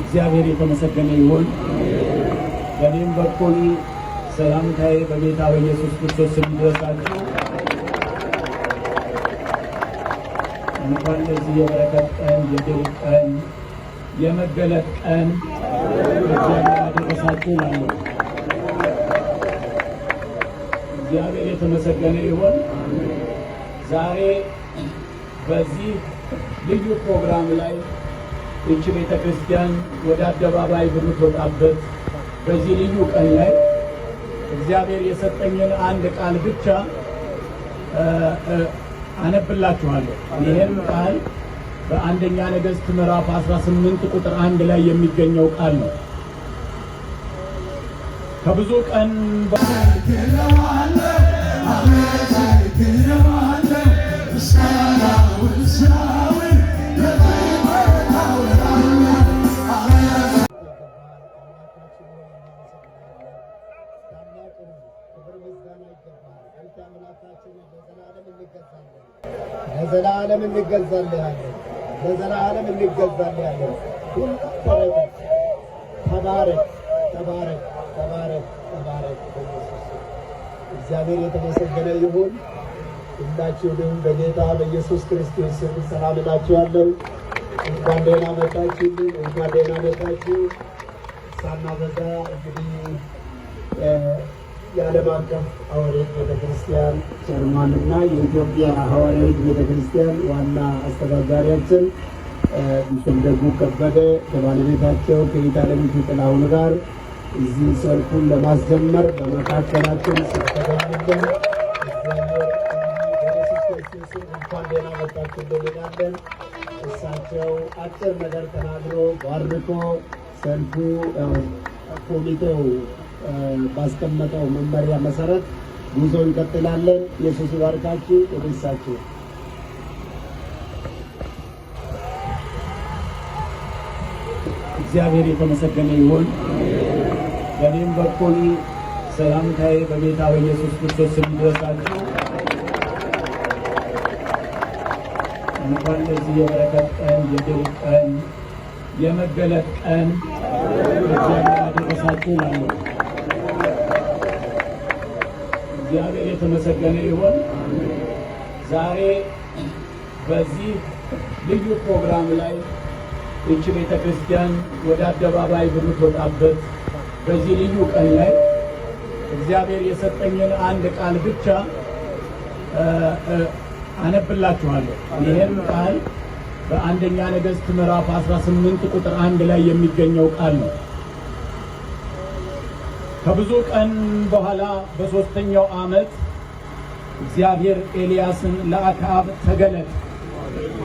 እግዚአብሔር የተመሰገነ ይሁን። በእኔም በኩል ሰላምታዬ በጌታ በኢየሱስ ክርስቶስ ስም ይድረሳችሁ። እንኳን ለዚህ የበረከት ቀን፣ የድል ቀን፣ የመገለጥ ቀን እግዚአብሔር አደረሳችሁ እላለሁ። እግዚአብሔር የተመሰገነ ይሁን። ዛሬ በዚህ ልዩ ፕሮግራም ላይ ይህች ቤተ ክርስቲያን ወደ አደባባይ በምትወጣበት በዚህ ልዩ ቀን ላይ እግዚአብሔር የሰጠኝን አንድ ቃል ብቻ አነብላችኋለሁ። ይህም ቃል በአንደኛ ነገሥት ምዕራፍ 18 ቁጥር 1 ላይ የሚገኘው ቃል ነው። ከብዙ ቀን ለዘላለም እንገዛልሃለን፣ ለዘላለም እንገዛልሃለን። ሁሉ በረከት ተባረክ፣ ተባረክ፣ ተባረክ፣ ተባረክ በኢየሱስ ስም። እግዚአብሔር የተመሰገነ ይሁን። ሁላችሁንም በጌታ በኢየሱስ ክርስቶስ ስም ሰላም እላችኋለሁ። እንኳን ደህና መጣችሁልን፣ እንኳን ደህና መጣችሁ። ሳናበዛ እንግዲህ የዓለም አቀፍ ሐዋርያዊት ቤተክርስቲያን chairman እና የኢትዮጵያ ሐዋርያዊት ቤተክርስቲያን ዋና አስተባባሪያችን ቢሾም ደጉ ከበደ ከባለቤታቸው ከኢታለሚቱ ጥላሁን ጋር እዚህ ሰልፉን ለማስጀመር በመካከላችን ስለተገኙልን እግዚአብሔር በኢየሱስ ክርስቶስ ስም እንኳን ደህና መጣችሁ እንላለን። እሳቸው አጭር ነገር ተናግሮ ባርኮ ሰልፉ ኮሚቴው ባስቀመጠው መመሪያ መሰረት ጉዞ እንቀጥላለን። ኢየሱስ ይባርካችሁ። ወደ እሳቸው። እግዚአብሔር የተመሰገነ ይሁን። በእኔም በኩል ሰላምታዬ በጌታ በኢየሱስ ክርስቶስ ስም ይድረሳችሁ። እንኳን ለዚህ የበረከት ቀን፣ የድል ቀን፣ የመገለጥ ቀን እግዚአብሔር አደረሳችሁ እላለሁ። እግዚአብሔር የተመሰገነ ይሁን። ዛሬ በዚህ ልዩ ፕሮግራም ላይ ይህች ቤተ ክርስቲያን ወደ አደባባይ በምትወጣበት በዚህ ልዩ ቀን ላይ እግዚአብሔር የሰጠኝን አንድ ቃል ብቻ አነብላችኋለሁ። ይህም ቃል በአንደኛ ነገሥት ምዕራፍ 18 ቁጥር 1 ላይ የሚገኘው ቃል ነው። ከብዙ ቀን በኋላ በሦስተኛው ዓመት እግዚአብሔር ኤልያስን ለአክዓብ ተገለጥ፣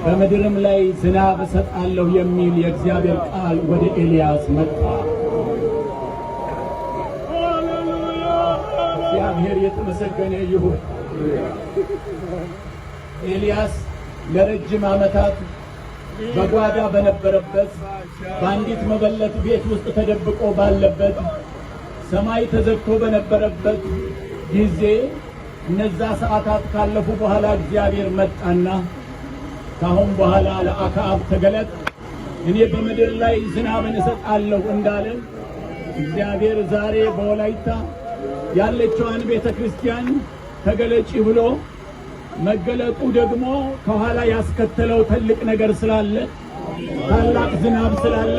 በምድርም ላይ ዝናብ እሰጣለሁ የሚል የእግዚአብሔር ቃል ወደ ኤልያስ መጣ። እግዚአብሔር የተመሰገነ ይሁን። ኤልያስ ለረጅም ዓመታት በጓዳ በነበረበት፣ በአንዲት መበለት ቤት ውስጥ ተደብቆ ባለበት፣ ሰማይ ተዘግቶ በነበረበት ጊዜ እነዛ ሰዓታት ካለፉ በኋላ እግዚአብሔር መጣና ካሁን በኋላ ለአክዓብ ተገለጥ፣ እኔ በምድር ላይ ዝናብን እሰጣለሁ እንዳለ እግዚአብሔር ዛሬ በወላይታ ያለችዋን ቤተ ክርስቲያን ተገለጪ ብሎ መገለጡ ደግሞ ከኋላ ያስከተለው ትልቅ ነገር ስላለ፣ ታላቅ ዝናብ ስላለ፣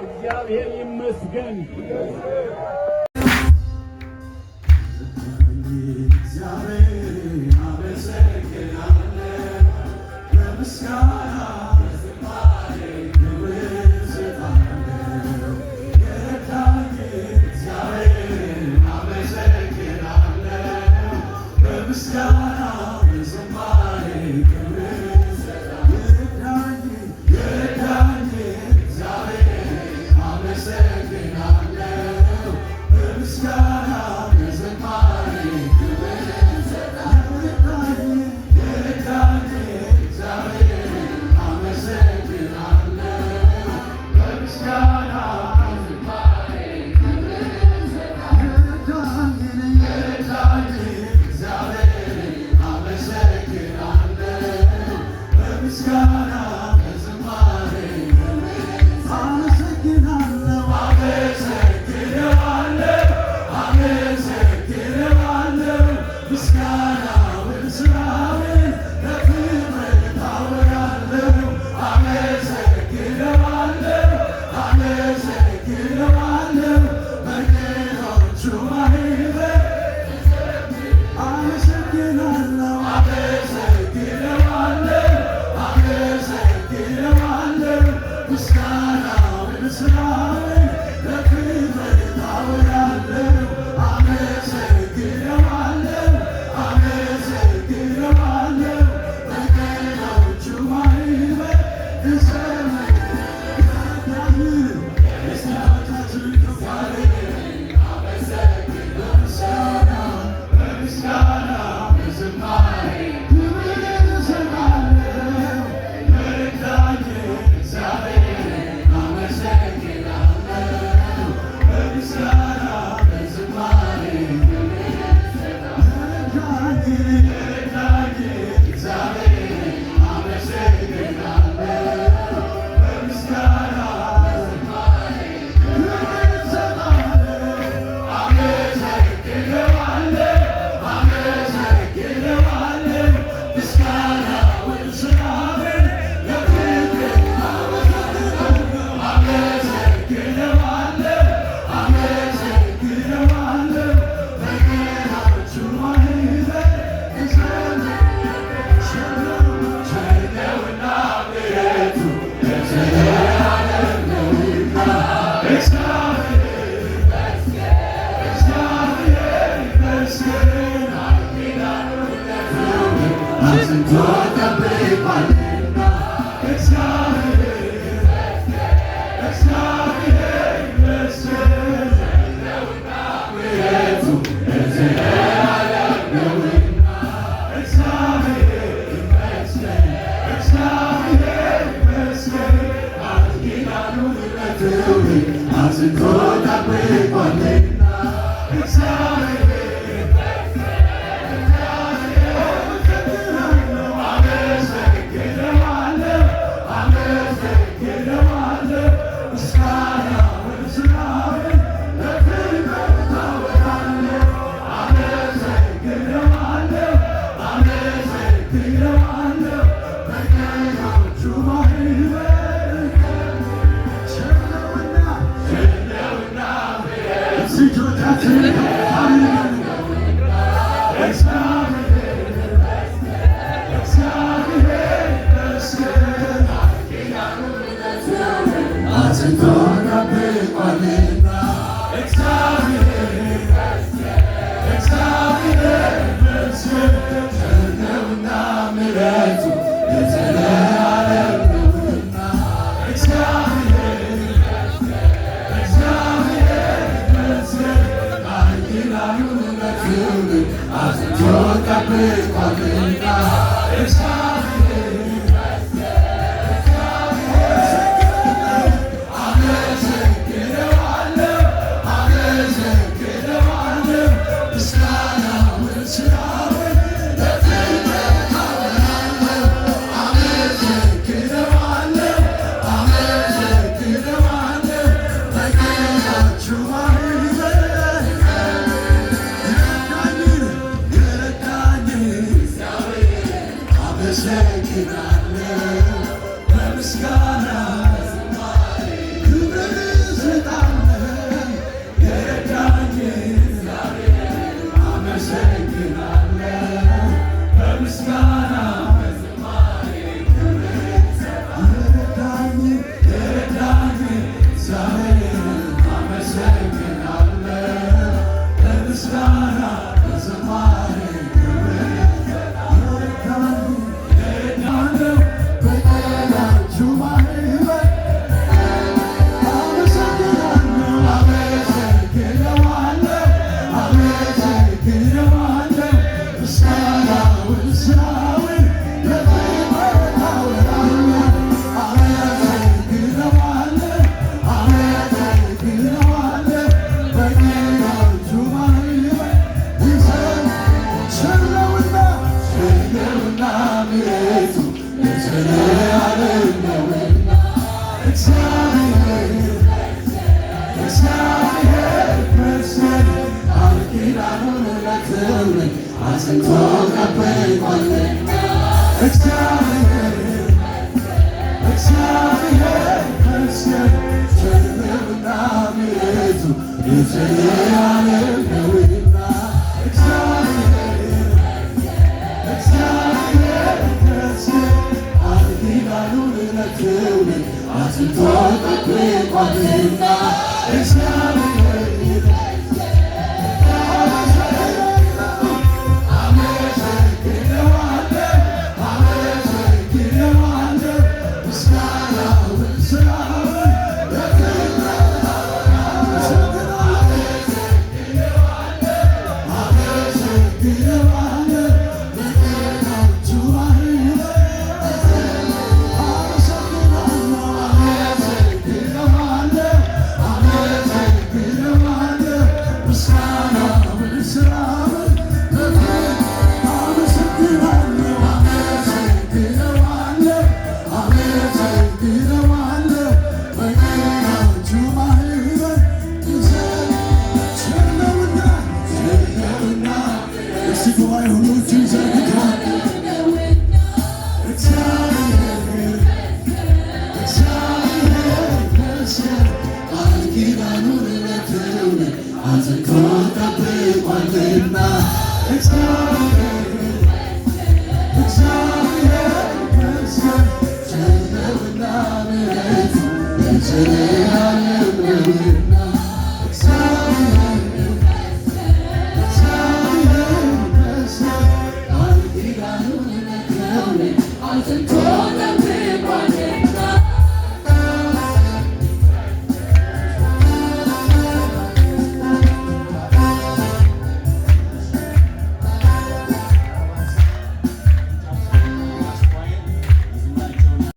እግዚአብሔር ይመስገን። አጽንቶ ጠብቋልና። እግዚአብሔር፣ እግዚአብሔር ይመስገን፣ ቸር ነውና ምሕረቱ ለዘለዓለም ነውና። እግዚአብሔር፣ እግዚአብሔር ይመስገን፣ ቃል ኪዳኑን ለትውልድ አጽንቶ ጠብቋልና። እግዚአብሔር። አመሰግነዋለሁ፣ አመሰግነዋለሁ፣ ምስጋናውን ስራውን። አመሰግነዋለሁ፣ በቀናቹ ባህር። አመሰግናለሁ፣ አመሰግነዋለሁ፣ አመሰግነዋለሁ፣ ምስጋናውን ስራውን። አመሰግናለሁ፣ አመሰግነዋለሁ፣ አመሰግነዋለሁ፣ በቀናቹ ባህር። ቸር ነውና፣ ቸር ነውና። እስቲ ጉባኤ ሁሉ እጁን ዘርግቶ እግዚአብሔር፣ እግዚአብሔር ይመስገን፣ ቃል ኪዳኑን ለትውልድ አጽንቶ ጠብቋልና። እግዚአብሔር፣ እግዚአብሔር ይመስገን፣ ቸር ነውና ምሕረቱ ለዘለዓለም ነውና። እግዚአብሔር፣ እግዚአብሔር ይመስገን፣ ቃል ኪዳኑን ለትውልድ አጽንቶ ጠብቋልና።